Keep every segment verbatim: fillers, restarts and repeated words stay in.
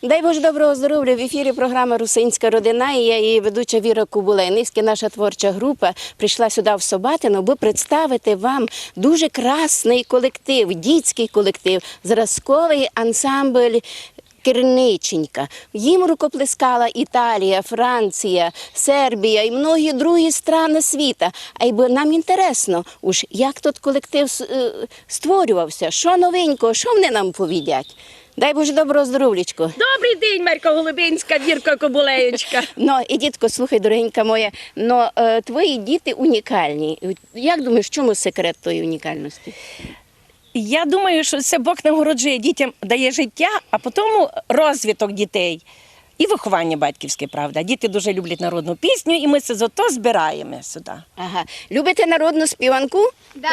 Дай Боже доброго здоровля! В ефірі програма «Русинська родина» і я, її ведуча Віра Кобулей. Нынька наша творча група прийшла сюди, в Собатино, аби представити вам дуже красный колектив, дітськый колектив, зразковый ансамбль «Керниченька». Їм рукоплескала Італія, Франція, Сербія і многі другі страны світа. Айбо нам інтересно, уж як тот колектив с-, е, створювався, што новенького, што вони нам повідять. Дай Боже доброго здоровлячко. Добрый день, Марько Голубинська, Вірко Кобулеєчка. Но, і дітко, слухай, дорогенька моя, но, е, твої діти унікальні. Як думаєш, в чому секрет тої унікальности? Я думаю, што се Бог нагороджує дітям, дає життя, а потім розвиток дітей. І виховання батьківське, правда. Діти дуже люблять народну пісню, і ми се зато збираєме сюди. Ага. Любите народну співанку? Да.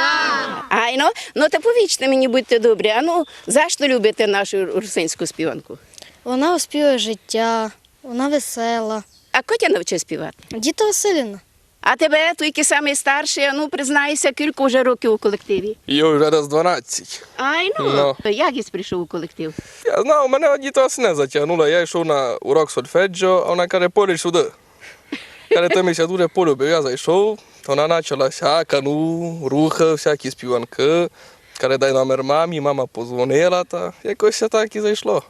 Айно? Но та повічте мені, будьте добрі, а ну, за што любите нашу русинську співанку? Вона оспівує життя, вона весела. А ко тя навчив співати? Діта Василівна. А тебе, туй якый самый старшый, а ну, признайся, кілько вже років у колективі? Йой, вже раз дванадцять. Айно? Но. Як єсь прийшов у колектив? Я знав, мене діта Василівна затягнула, я йшов на урок сольфеджіо, а вона каже: «Поліж сюди». Каже: «Ти ми ся дуже полюбив». Я зайшов, то вона начала всяка, ну, рухы, всякі співанкы. Каже: «Дай номер мамі», мама позвонила, та якось ся так і зайшло.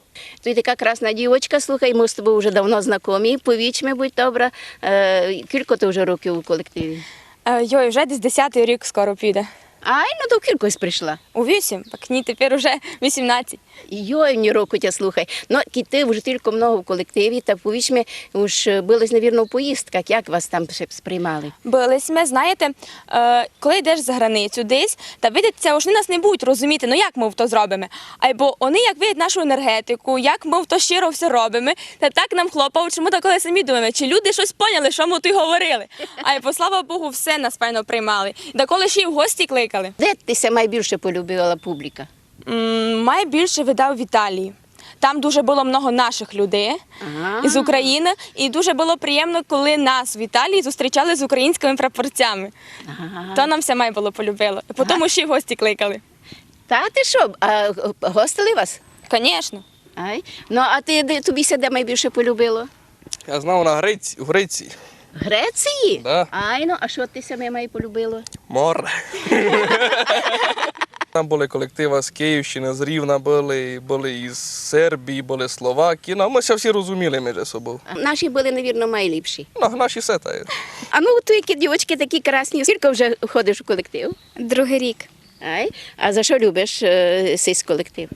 Туй така красна дівочка, слухай, мы з тобою вже давно знакомі, повіч ми, будь добра, е, кілько ти вже років у колективі? Е, йой, вже десь десятый рік скоро піде. Ай, ну то кілько сь прийшла? У вісім, так ні, тепер уже вісімнадцять. Йой, ні року тя, слухай. Ну, кідь ти вже тілько много в колективі, та повіч ми, уж, е, были, навірно, в поїздках, як вас там с-, сприймали? Были сьме, знаєте, е, коли йдеш за границю десь, та видить ся, ож они нас не будуть розуміти, ну як мы то зробиме? Айбо они як видять нашу енергетику, як мы то щиро всьо робиме, та так нам хлопають, што мы деколи самі думаєме, чи люди штось поняли, што мы туй говорили. Айбо, слава Богу, всьо нас файно приймали. Деколи ще й в гості кликали. Де ти ся майбільше полюбила публіка? М, майбільше, видав, в Італії. Там дуже было много наших людей з Україны, і дуже было приємно, коли нас в Італії зустрічали з українськыми прапорцями. Ага. То нам ся май было полюбило. Потім ще й в гості кликали. Та ти што, а г-, гостили вас? Конечно. Ай. Ну, а ти де, тобі ся де майбільше полюбило? Я знав, на Греці-, в Греції. В Греції? Да. Айно, а што ти ся май полюбило? Море. Там были колективы з Київщины, з Рівна были, были із Сербії, были Словаки. Ну, мы ся всі розуміли між собою. А наші были, навірно, майліпші. Ну, наші всьо так. А ну, туй які дівочки такі красні. Скілько вже ходиш у колектив? Другый рік. Ай, а за што любиш, е, сись колектив?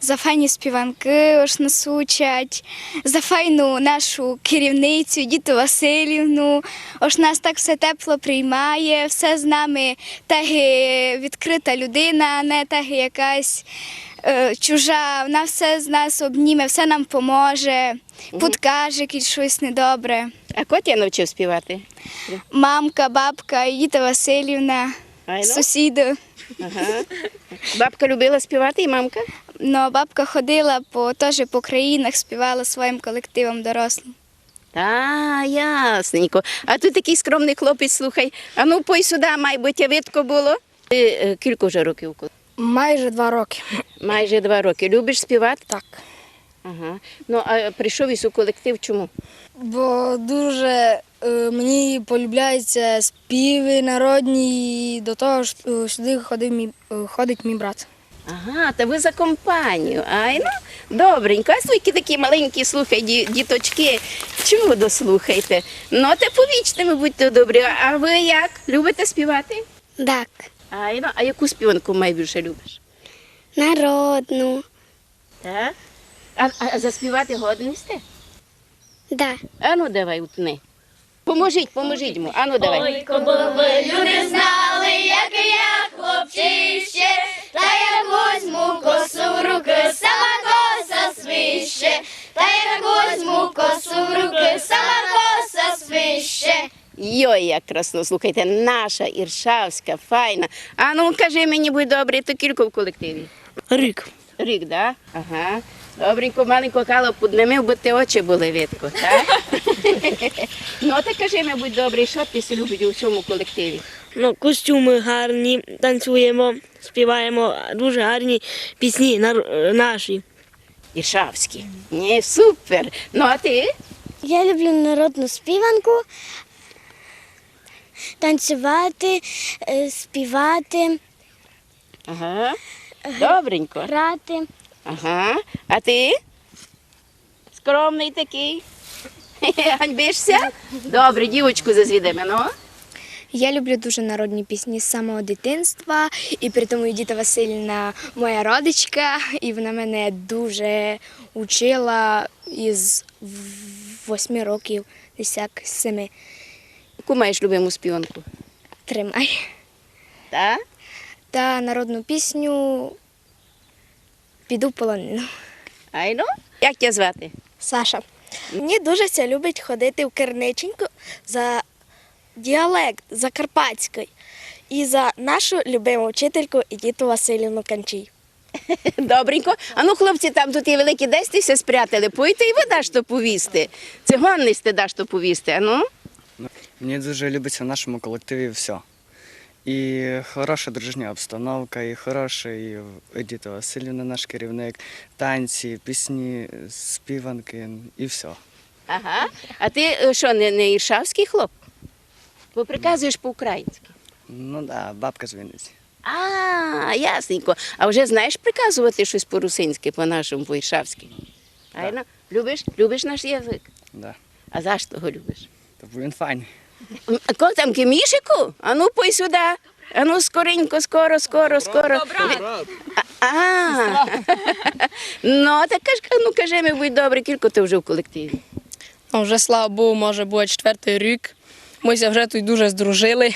За файні співанкы, ож нас учать, за файну нашу керівницю, Діту Василівну, ож нас так всьо тепло приймає, всьо з нами так, е, відкрита людина, а не так якась, е, чужа. Вона всьо з нас обніме, всьо нам поможе, підкаже, кідь штось недобре. А ко тя навчив співати? Мамка, бабка, Діта Василівна, сусіды. Ага. Бабка любила співати і мамка? Но, бабка ходила по, тоже по країнах, співала своїм колективом дорослым. Та, ясненько. А туй такый скромный хлопець, слухай. А ну, пой сюды, май бы тя видко было. Ти, е, кілько вже років у кол-? Майже два рокы. Майже два рокы. Любиш співати? Так. Ага. Ну, а прийшов єсь у колектив чому? Бо дуже, е, мені полюбляються співи народні, і до того ж, е, сюды ходив мій, е, ходить мій брат. Ага, та вы за компанію. Ай, ну, добренько. А слухайте, такі маленькі, слухай, ді-, діточки, чому дослухайте? Ну, та повічте ми, будьте добрі. А вы як? Любите співати? Так. Ай, ну, а яку співанку майбільше любиш? Народну. Так? А, а, а заспівати годні сьте? Да. А ну, давай, утни. Поможіть, поможіть йому. А ну, давай. Ой, кобы вы, люди, знали, як я хлопчище, та як возьму косу в рукы, сама коса свище, та як возьму косу в рукы, сама коса свище. Йой, як красно, слухайте, наша іршавська, файна. А ну, кажи мені, будь добрий, ти кілько в колективі? Рік. Рік, да? Ага. Добренько, маленько кало підними, бо ти очі были видко, так? Ну, так кажи мені, будь добрий, што ти ся любить у цьому колективі? Ну, костюмы гарні, танцюємо, співаємо дуже гарні пісні нар-, наші. Іршавські. Ні, супер. Ну, а ти? Я люблю народну співанку, танцювати, е, співати, Ага. Добренько. Грати. Ага. А ти? Скромный такый. Ганьбишся? Добре, дівочку зазвідаме, ну. Я люблю дуже народні пісні з самого дитинства, і при тому Юдіта Василівна моя родичка, і вона мене дуже учила із восьми років, десь як з семи. Яку маєш любиму співанку? Тримай. Та? Та народну пісню «Піду в полонину». Айно? Як тя звати? Саша. Мені дуже ся любить ходити в Керниченьку за діалект закарпатський і за нашу любиму вчительку Ідіту Василівну Канчій. Добренько. А ну, хлопці, там тут є великі, де сьте ся спрятали? Пойте і вы дашто повісте. Ци годні сьте дашто повісти, а ну? Мені дуже любиться в нашому колективі всьо. І хороша дружня обстановка, і хороший Едіта Василівна, наш керівник, танці, пісні, співанки і всьо. Ага. А ти, е, што, не, не іршавськый хлоп? Бо приказуєш по-українськи. Ну да, бабка з Вінниці. А, ясненько. А вже знаєш приказувати штось по-русинськи, по-нашому, по-іршавськи? Да. Айно? Любиш? Любиш наш язык? Да. А за што го любиш? Та бо він файный. М, а ко там, ки Мішику? А ну, пой сюда. А ну, скоренько, скоро, скоро, скоро. Брат. А, а. Ну, так каж, ну, кажи ми, будь добрый, кілько ти вже в колективі? Ну, вже, слава Богу, може, буде четвертый рік. Мы ся вже туй дуже здружили.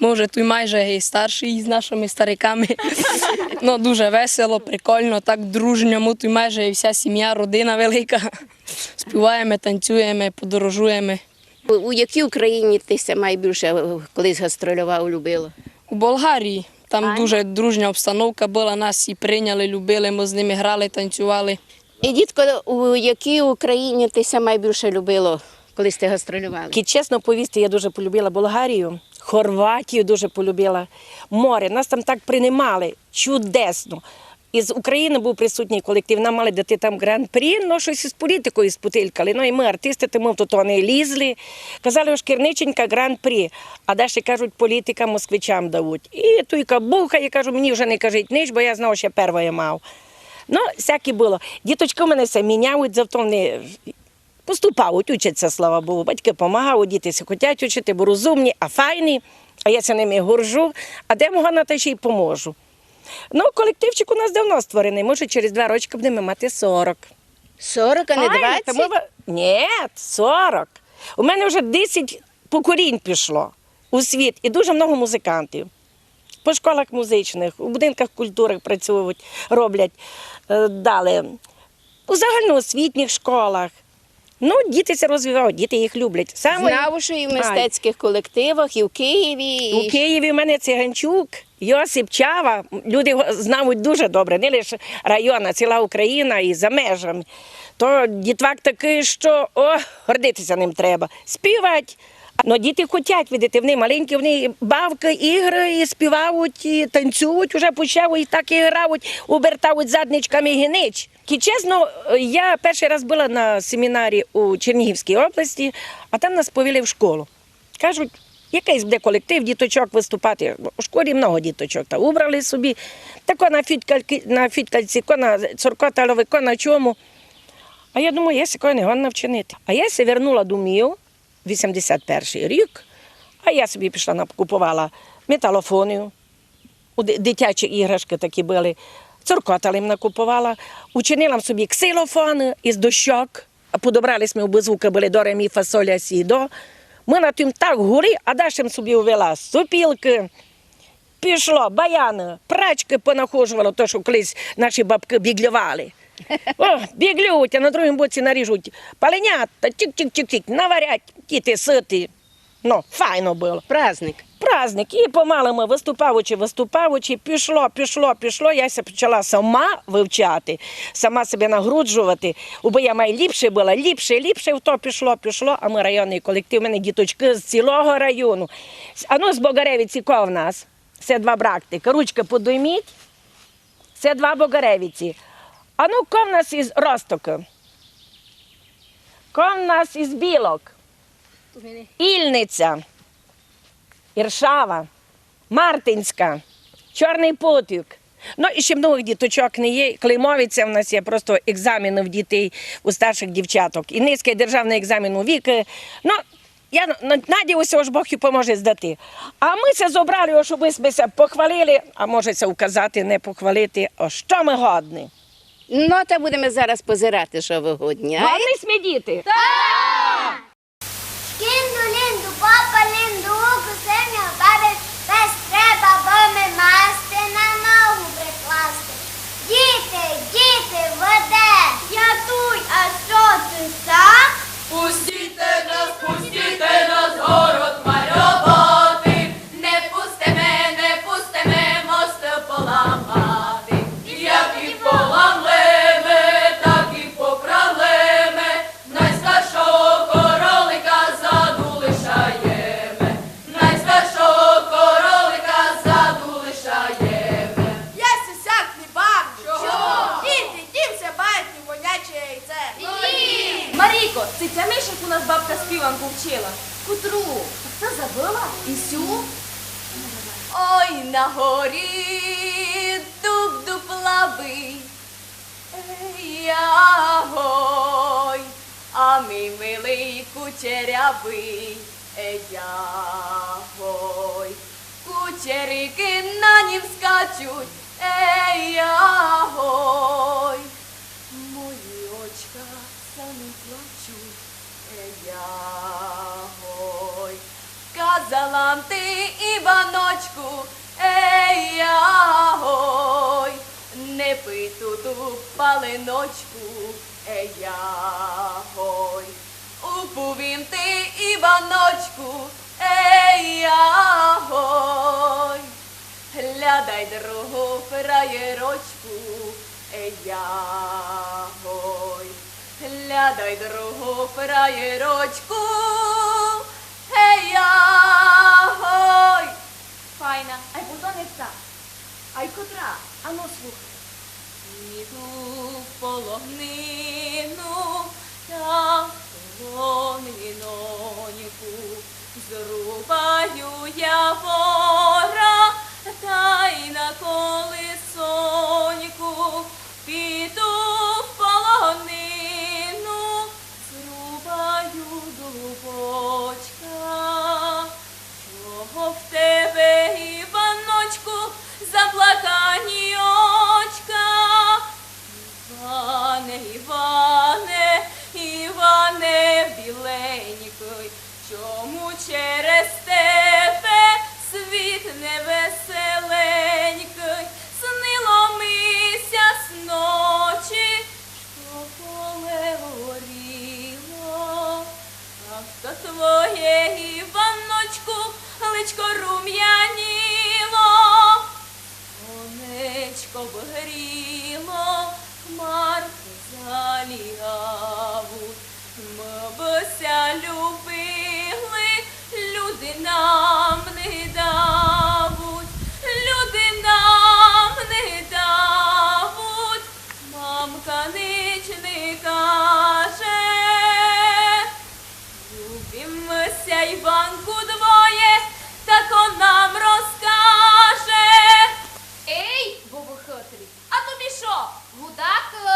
Мы вже туй майже і старші з нашими стариками. Ну, дуже весело, прикольно, так дружньо. Мы туй майже і вся сім'я, родина велика. Співаєме, танцюєме, подорожуєме. У, у якій Україні ти ся майбільше, е, колись гастрольовав, любило? У Болгарії. Там дуже дружня обстановка была, нас і прийняли, любили, мы з ними грали, танцювали. І, дітко, у якій Україні ти ся майбільше любило, коли сьте гастрольовали? Кідь чесно повісти, я дуже полюбила Болгарію, Хорватію дуже полюбила. Море, нас там так приймали, чудесно. Із України быв присутній колектив, нам мали дати там гран-прі, но штось із політикою спотилькали. Ну і мы, артисты, то мы в тото не лізли. Казали, ож Керниченька гран-прі, а далі кажуть, політика москвичам дають. І туйка буха, я кажу, мені вже не кажіть нич, бо я знав, ож я первоє мав. Ну, всяке было. Діточкы в мене ся міняють, зато вони поступають, учать ся, слава Богу. Батькы помагають, діти ся хотять учити, бо розумні, а файні, а я ся ними горжу. А де могу, на те ще й поможу. Ну, колективчик у нас давно створеный, може, через два рочкы будеме мати сорок. Сорок, а не двадцять? Ай, та мы ва-, ні, сорок. У мене вже десять поколінь пішло у світ, і дуже много музикантів. По школах музичных, у будинках культуры працюють, роблять, е, далі. У загальноосвітніх школах. Ну, діти ся розвивають, діти їх люблять. Саме... Знаву, што і в мистецькых колективах, і в Києві, і... У Києві в мене Циганчук, Йосип Чава. Люди го знають дуже добре, не лише район, а ціла Україна і за межами. То дітвак такый, што, о, гордити ся ним треба. Співать. Но діти хотять, видите, вони маленькі, вони бавкы, ігры, і співають, і танцюють, уже почали, і так і грають, обертають задничками гинич. Кідь чесно, я першый раз была на семінарі у Чернігівській області, а там нас повели в школу. Кажуть, якыйсь буде колектив діточок выступати. У школі много діточок. Та убрали собі. Тако на фітькальки-, на фітькальці, ко на цуркоталови, ко на чому. А я думаю, я ся такого не годна вчинити. А я ся вернула домів, вісімдесят першый рік, а я собі пішла накуповала металофонів. У ди-, дитячі іграшкы такі были. Цуркоталів накуповала. Учинила м собі ксилофон із дощок. А подобрали сьме, обы звукы были до, ре, мі, фа, соль, ля, сі, до. Мы на тім так гули, а дальше м собі увела сопілкы. Пішло, баяны, прачкы понахожувала, то, што колись наші бабкы біґльовали. О, біґльують, а на другім боці наріжуть паленята, чик-чик-чик-чик, наварять, діти сыті. Ну, файно было. Праздник. Праздник. І помалу мы, выступаючи, выступаючи, пішло, пішло, пішло, я ся почала сама вывчати, сама себе нагруджовати, убы я май ліпше была, ліпше, ліпше, в то пішло, пішло, а мы районный колектив, у мене діточкы з цілого району. А ну, з Богаревиці ко в нас? Се два братикы, ручкы подойміть. Се два Богаревиці. А ну, ко в нас із Розтока? Ко в нас із Білок? Ільниця, Іршава, Мартинська, Чорный потік. Ну, і ще многых діточок не є. Клеймовиця в нас є, просто екзамены в дітей, у старшых дівчаток. І нынька державный екзамен у Віки. Ну, я на-, надію ся, ож Бог їй поможе здати. А мы ся зобрали, ож обы мы ся похвалили, а може ся указати, не похвалити, а што мы годні. Ну, та будеме зараз позирати, што вы годні. Ай? Годні сьме, діти? Так! Шкінду-лінду, попа-лінду, у кузині бабі пес треба, бо ми масти на ногу прикласти. Діти, діти, воде! Я туй, а што ты сам? Пустите нас, пустите нас, город мальовати. Не пустиме, не пустиме, мост поламати. Як і поламлеме, так і покралеме, найстаршого королика заду лишаєме, найстаршого королика заду лишаєме. Я ся сяк не бавлю. Чого? Діти, їм ся бавить воняче яйце. Марійко, ци тямиш, як у нас бабка співанку вчила? Котру? Та забыла? І сю? Ой, на горі дуб дуплавый, ей, ягой, а мій милый кучерявый, ей, ягой. Кучерикы на нім скачуть, ей, ягой. Мої очка за ним плачуть, ей, ягой. Казала м ти, Іваночку, ей, ягой, не пий ту ту паленочку, ей, ягой. Уповім ти, Іваночку, ей, ягой. Глядай другу фраєрочку, ей, ягой. Глядай другу фраєрочку, ей, ягой. Файна, ай бо то не та. Ай котра? Ану, слухай. Піду в полонину, та в полониноньку зрубаю явора, тай на колесоньку піду в полонину, зрубаю дубочка. Чого в тебе, Іваночку, заплакані очка? Іване, Іване, Іване біленькый, чому через тебе світ невеселенькый? Снило ми ся сночі, што поле горіло, а то твоє, Іваночку, личко рум'яніло. Сонечко б гріло, хмаркы залягавуть, мы бы ся любили, люди нам не давуть, люди нам не давуть, мамка нич не каже. Любиме ся, Іванку, двоє, та ко нам розкаже. Ей, бобы хытрі, а тобі што, гудакы?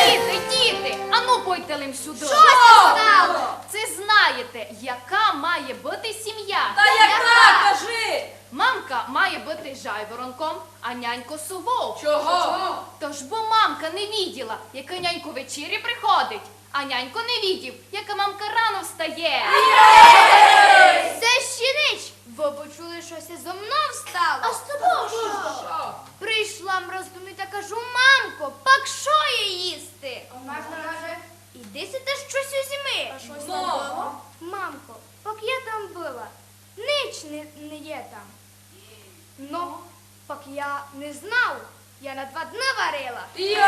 Діти, діти, ану пойте лим сюды. Што ся стало? Ци знаєте, яка має быти сім'я? Та яка, кажи! Мамка має быти жайворонком, а нянько совов. Чого? Тож бо мамка не виділа, яка нянько вечері приходить, а нянько не видів, яка мамка рано встає. Се ще нич! Вы почули, што ся зо мнов стало? А з тобов што? Прийшла м раз домів та кажу: «Мамко, пак што є їсти?» А мамка каже: «Іди си та штось узими». А што ся стало? «Мамко, пак я там была, нич не, не є там». Но, пак я не знав, я на два дни варила. Йо!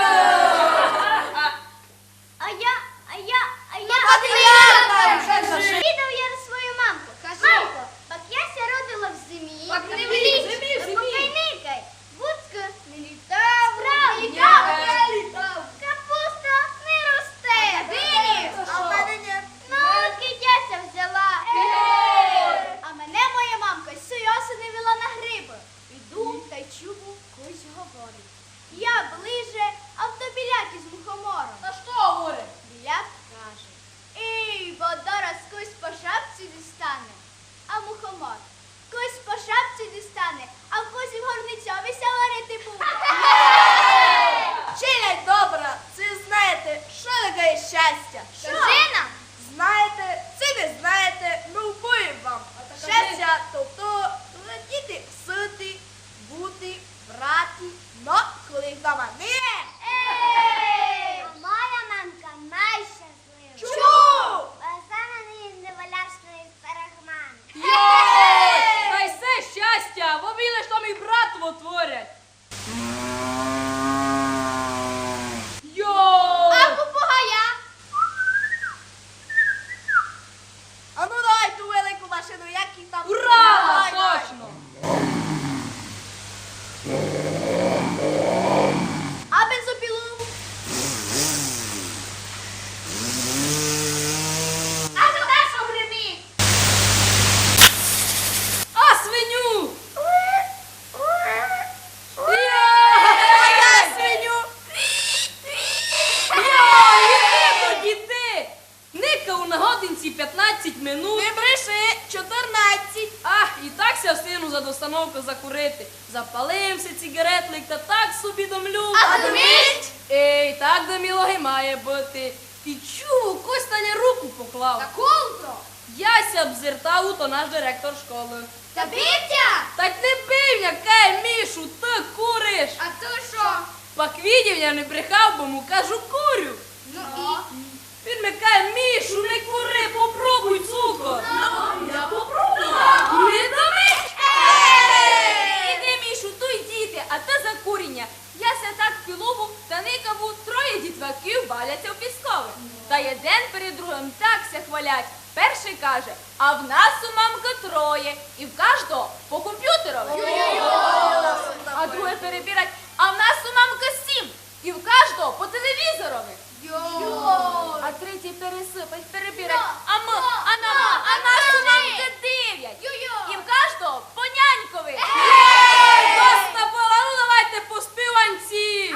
А я, а я, а я. Ну, пак я там, кажи. Відав я свою мамку. Кажи. Мамко, пак я ся родила в зимі, пак не в літі, в зимі, в зимі. Пак никай, буцкы не літав, справді, не літав. Капуста не росте. А в мене ні. А в мене ні. Ну, кидь я ся взяла. Е. А мене моя мамка сьої осени вела на грибы. Іду тай чую, кось говорить. Я ближе, а вдо біляк із мухомором. Та што говорить? Біляк каже: «Ей, бо дораз кось по шапці дістане». А мухомор: «Кось по шапці дістане, а кось в горницьови ся варити буде». Челядь добра, ци знаєте, што таке є щастя? Што? Кажи нам. Знаєте, ци не знаєте, но повім вам. А так кажи. Щастя то то, радіти, сыти, бути, брати, но коли їх дома не є. Ей! А моя мамка найщаслива. Чому? Бо сама не їсть валяшки із пирогами. Йой! Та й се щастя, бо видиш, што мій брат вотворять. Йой! А попугая? А ну давай ту велику машину, як їх там. Ура! Давай, давай. Точно! А бензопилу? А то нашу гримить? А свиню? Я! Я свиню! Я! Іди тоді ти! Никав на годинці пятнадцять минут. Не бреши, чотирнадцять. Ах, і так ся встигну за достановку закурити. Запалив си циґаретлик та так собі домлю. А димить? Ей, так диміло ги має быти. І чую, кось на ня руку поклав. Та кому то? Я ся обзираю, то наш директор школы. Та бив тя? Та не бив ня, каже: «Мішу, ты куриш?» А ты што? Пак видів, я не брехав, бо му кажу: «Курю». Ну і? Він ми каже: «Мішу, не кури, попробуй цукор». Ну, я попробував. Не димить? Ей! Іди, Мішу, туй діти, а ты за куріня. Я ся так пилую, та никаву, троє дітваків бавляться у піскови. Та єден перед другым так ся хвалять. Першый каже: «А в нас у мамкы троє, і в каждого по компютеру». А друге перебирать: а в нас у мамки сім, і в каждого по телевізорови. А третє пересыпать, перебирать: а мы, а на, а нас у мамки девять, і в каждого по нянькови. Доста было, ну давайте по співанці.